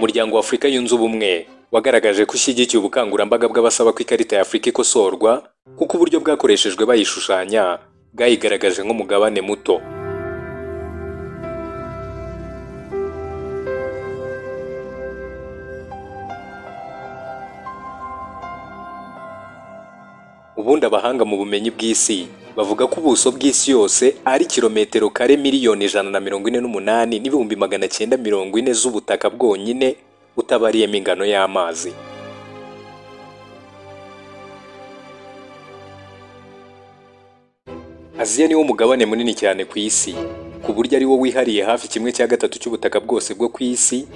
Umuryango wa Afurika Yunze Ubumwe wagaragaje ko ushyigikiye ubukangurambaga bw'abasaba ko ikarita ya Afurika ikosorwa, kuko uburyo bwakoreshejwe bayishushanya bwayigaragaje nk'umugabane muto. Ubundi abahanga mu bumenyi bw'isi bavuga ko ubuso bw'isi yose ari kilometero kare 148,940,000 z'ubutaka bwonyine, utabariyemo ingano y'amazi. Aziya niwo mugabane munini cyane ku isi, ku buryo ari wo wihariye hafi 1/3 cy'ubutaka bwose bwo ku isi,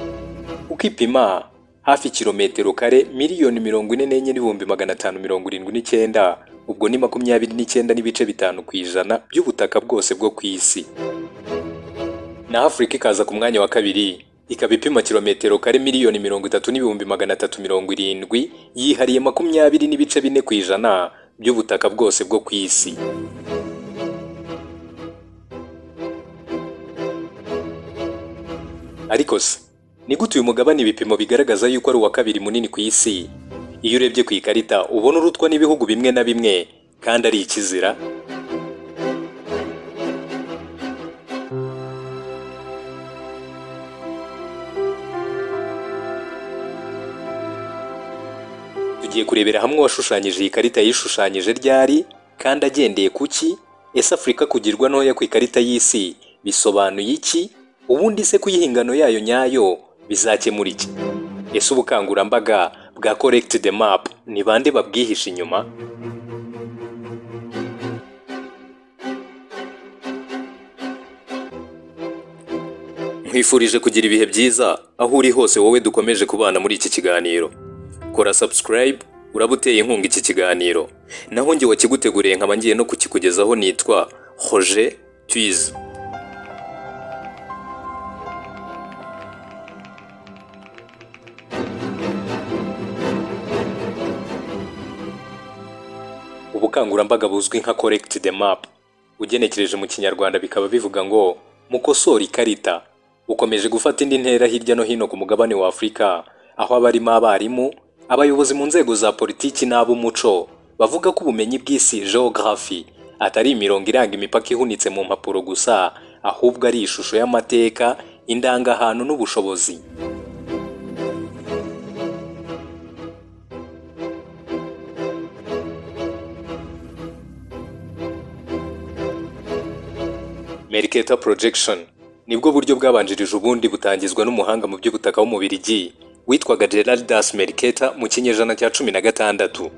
ukipima hafi kilometero kare 44,579,000, ubwo ni 29.5% by'ubutaka bwose bwo ku isi. Naho Afurika ikaza ku mwanya wa kabiri, ikaba ipima kilometero kare 30,370,000, yihariye 20.4% by'ubutaka bwose bwo ku isi. Ariko se ni gute uyu mugabane ibipimo bigaragaza yuko ari uwa kabiri munini ku isi? Iyo urebye ku ikarita ubona urutwa n'ibihugu bimwe na bimwe kandi ari ikizira. Tugiye kurebera hamwe uwashushanyije iyi karita yishushanyije ryari kandi agendeye kuki? Ese Afurika kugirwa ntoya ku ikarita y'isi bisobanuye iki? Ubundi se kuyiha ingano yayo nyayo bizakemura iki? Ese ubukangurambaga bwa Correct the Map ni bande babwihisha inyuma? Nkwifurije kugira ibihe byiza aho uri hose, wowe dukomeje kubana muri iki kiganiro. Kora subscribe, uraba uteye inkunga iki kiganiro. Naho njye wakiguteguriye nkaba ngiye no kukikugezaho nitwa Roger Twize. Ubukangurambaga buzwi nka Correct the Map, ugenekereje mu Kinyarwanda bikaba bivuga ngo mukosore ikarita, ukomeje gufata indi ntera hirya no hino ku mugabane wa Afurika, aho abarimo abarimu, abayobozi mu nzego za politiki n'ab'umuco bavuga ko ubumenyi bw'isi geography atari imirongo iranga imipaka ihunitse mu mpapuro gusa, ahubwo ari ishusho y'amateka, indangahantu n'ubushobozi. Mercator Projection nibwo buryo bwabanjirije ubundi butangizwa n'umuhanga mu by'ubutaka w'Umubirigi witwaga Gerardus Mercator mu kinyejana cya 16.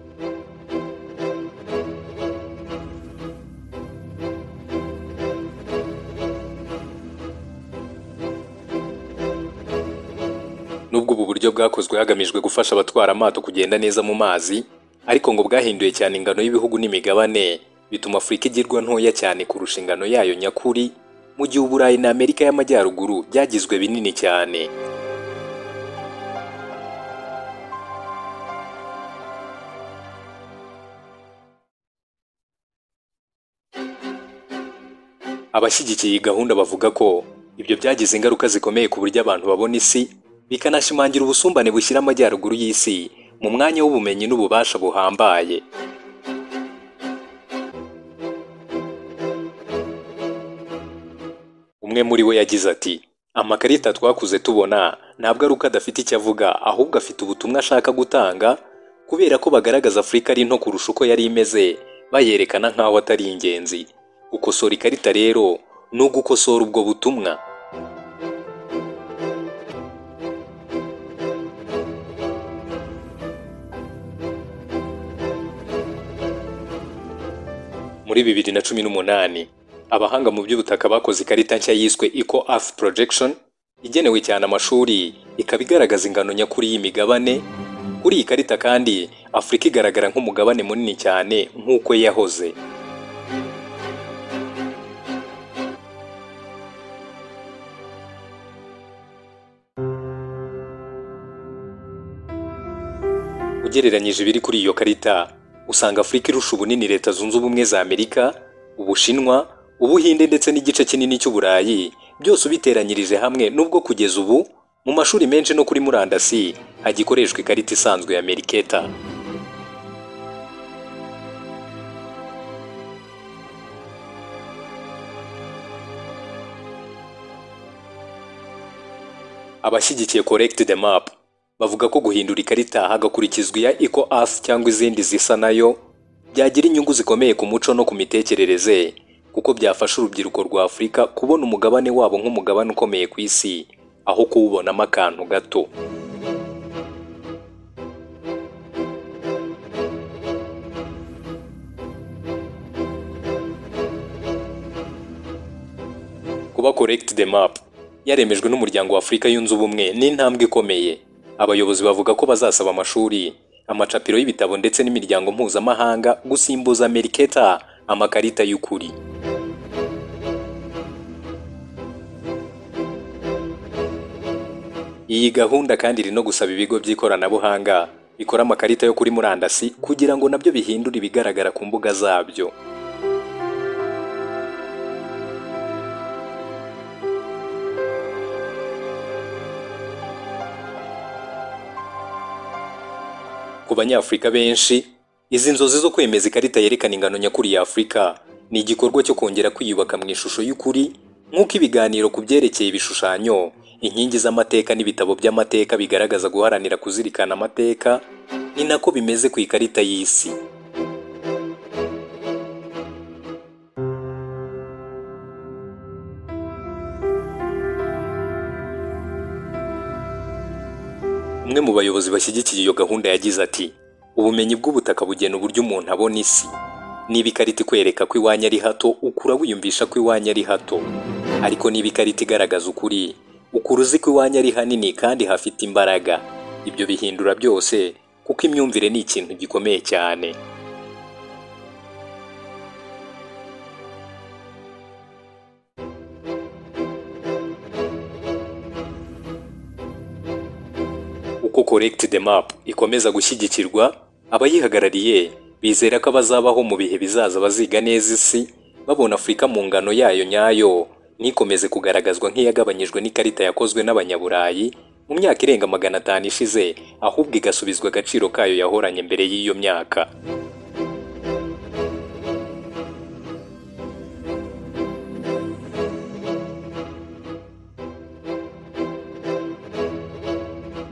Nubwo ubu buryo bwakozwe hagamijwe gufasha abatwara amato kugenda neza mu mazi, ariko ngo bwahinduye cyane ingano y'ibihugu n'imigabane, bituma Afurika igirwa ntoya cyane kurusha ingano yayo nyakuri, mu gihe Uburayi na Amerika y'Amajyaruguru byagizwe binini cyane. Abashyigikiye iyi gahunda bavuga ko ibyo byagize ingaruka zikomeye ku buryo abantu babona isi, bikanashimangira ubusumbane bushyira amajyaruguru y'isi mu mwanya w'ubumenyi n'ububasha buhambaye. Umwe muri bo yagize ati: "Amakarita twakuze tubona ntabwo ari uko adafite icyo avuga, ahubwo afite ubutumwa ashaka gutanga, kubera ko bagaragaza Afurika ari nto kurusha uko yari imeze, bayerekana nk'aho atari ingenzi. Gukosora ikarita rero ni ugukosora ubwo butumwa." Muri 2018 abahanga mu by'ubutaka bakoze ikarita nshya yiswe Eco Earth Projection, igenewe cyane amashuri, ikaba igaragaza ingano nyakuri y'imigabane. Kuri iyi karita kandi Afurika igaragara nk'umugabane munini cyane nk'uko yahoze. Ugereranyije ibiri kuri iyo karita, usanga Afurika irusha ubunini Leta Zunze Ubumwe za Amerika, Ubushinwa, Ubuhinde ndetse n'igice kinini cy'Uburayi, byose ubiteranyirije hamwe, nubwo kugeza ubu Mu mashuri menshi no kuri murandasi hagikoreshwa ikarita isanzwe ya Mercator. Abashyigikiye Correct the Map bavuga ko guhindura ikarita hagakurikizwa iya Eco Earth cyangwa izindi zisa nayo byagira inyungu zikomeye ku muco no ku mitekerereze, kuko byafasha urubyiruko rwa Afurika kubona umugabane wabo nk'umugabane ukomeye ku isi, aho kuwubonamo akantu gato. Kuba Correct the Map yaremejwe n'umuryango wa Afurika yunze ubumwe ni intambwe ikomeye. Abayobozi bavuga ko bazasaba amashuri, amacapiro y'ibitabo ndetse n'imiryango mpuzamahanga gusimbuza Mercator amakarita y'ukuri. Iyi gahunda kandi iri no gusaba ibigo by'ikoranabuhanga bikora amakarita yo kuri murandasi kugira ngo nabyo bihindure ibigaragara ku mbuga zabyo. Ku banyafurika benshi, izi nzozi zo kwemeza ikarita yerekana ingano nyakuri ya Afurika ni igikorwa cyo kongera kwiyubaka mu ishusho y'ukuri, nk'uko ibiganiro ku byerekeye ibishushanyo, inkingi z'amateka n'ibitabo by'amateka bigaragaza guharanira kuzirikana amateka, ni nako bimeze ku ikarita y'isi. Umwe mu bayobozi bashyigikiye iyo gahunda yagize ati: "Ubumenyi bw'ubutaka bugena uburyo umuntu abona isi. Niba ikarita ikwereka ko iwanyu ari hato, ukura wiyumvisha ko iwanyu ari hato. Ariko niba ikarita igaragaza ukuri, ukura uzi ko iwanyu ari hanini kandi hafite imbaraga. Ibyo bihindura byose, kuko imyumvire ni ikintu gikomeye cyane." Uko Correct the Map ikomeza gushyigikirwa, abayihagarariye bizera ko abazabaho mu bihe bizaza baziga neza isi, babona Afurika mu ngano yayo nyayo, ntikomeze kugaragazwa nk'iyagabanyijwe n'ikarita yakozwe n'Abanyaburayi mu myaka irenga 500 ishize, ahubwo igasubizwa agaciro kayo yahoranye mbere y'iyo myaka.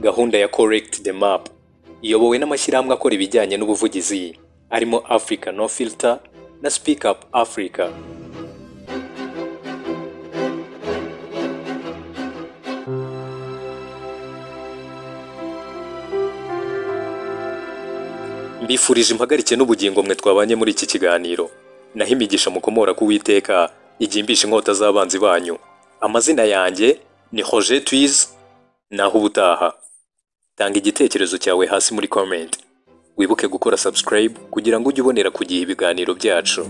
Gahunda ya Correct the Map iyobowe n'amashyirahamwe akora ibijyanye n'ubuvugizi arimo Africa No Filter na Speak Up Africa. Mbifurije impagarike n'ubugingo mwe twabanye muri iki kiganiro. Naho imigisha mukomora ku Uwiteka igimbisha inkota z'abanzi banyu. Amazina yanjye ni Roger Twiz, naho ubutaha. Tanga igitekerezo cyawe hasi muri comment. Wibuke gukora subscribe kugira ngo ujye ubonera ku gihe ibiganiro byacu.